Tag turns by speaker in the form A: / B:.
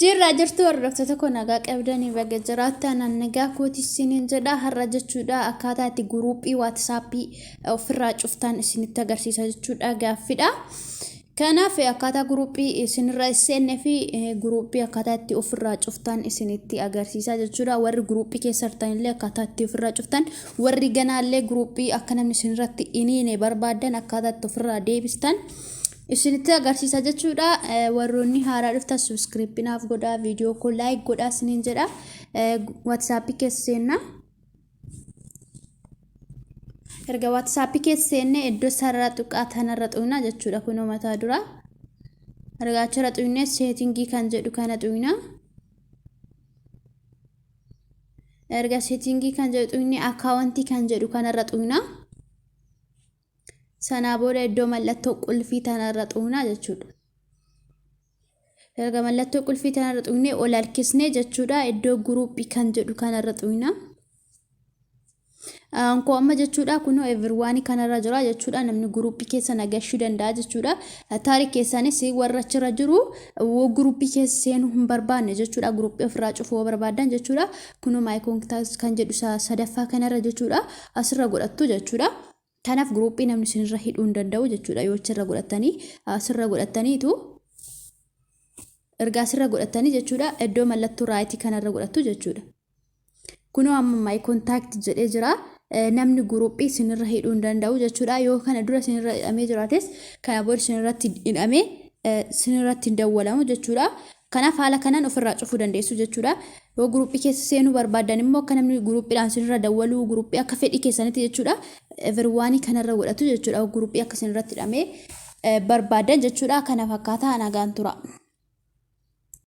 A: Jirra jirtu hordoftoota koo, nagaa qabdanii? Baga jiraattan. An nagaa kooti isiniin jedha. Har'a jechuudha akkaataa itti guruuphii WhatsAppii ofirraa cuftan isinitti agarsiisa jechuudha, gaaffidha. Kanaaf akkaataa guruuphii isinirra seenne fi guruuphii akkaataa itti ofirraa cuftan isinitti agarsiisa jechuudha. Warri guruuphii keessa jirtan illee akkaataa itti ofirraa cuftan, warri ganaallee guruuphii akka namni isinirratti iniine barbaaddan akkaataa itti ofirraa deebistan isinitti agarsiisa jechuudha. Warroonni haaraa dhuftan subscribe naaf godhaa, viidiyoo koo like godhaa isiniin jedha. WhatsAppii keessa seenna. Erga WhatsAppii keessa seenne iddoo sarara tuqaa tanarra tuqna jechuudha, kunoo mataa dura. Erga achirra tuqnee settingii kan jedhu kana tuqna. Erga settingii kan jedhu tuqnee accountii kan jedhu kanarra tuqna. Sanaa booda iddoo mallattoo qulfii tanarra tuqna jechuudha. Erga mallattoo qulfii tanarra tuqnee ol harkisnee jechuudha, iddoo guruuppii kan jedhu kanarra tuqna. Koo amma jechuudha kunoo everyone kanarra jira jechuudha, namni guruuppii keessa nagashuu danda'a jechuudha. Taarik keessaanis warra achirra jiru guruuppii keessa seenuu hin barbaanne jechuudha. Guruuppii ofirraa cufuu barbaadan jechuudha. Kunoo my contact kan jedhu sadaffaa kanarra jechuudha. Asirra godhattu jechuudha. Kanaaf guruuppii namni isinirra hidhuu hin danda'u jechuudha yoo achirra godhattanii. Asirra godhattaniitu, ergaa asirra godhattanii jechuudha, iddoo mallattoo rightii kanarra godhattu jechuudha. Kunoo amma my contact jedhee jira. Namni guruuppii isinirra hidhuu hin danda'u jechuudha. Yoo kana dura isinirra hidhamee jiraates kana booda isinirratti hidhamee isinirratti hin dawwalamu jechuudha. Kanaaf haala kanaan ofirraa cufuu dandeessu jechuudha. Yoo guruuppii keessa seenuu barbaadan immoo akka namni guruuppiidhaan isinirra dawwaluu, guruuppii akka fedhii keessanitti jechuudha. Everyone kanarra godhatu jechuudha. Guruuppii akka isinirratti hidhamee barbaadan jechuudha. Kana fakkaataa, nagaan tura.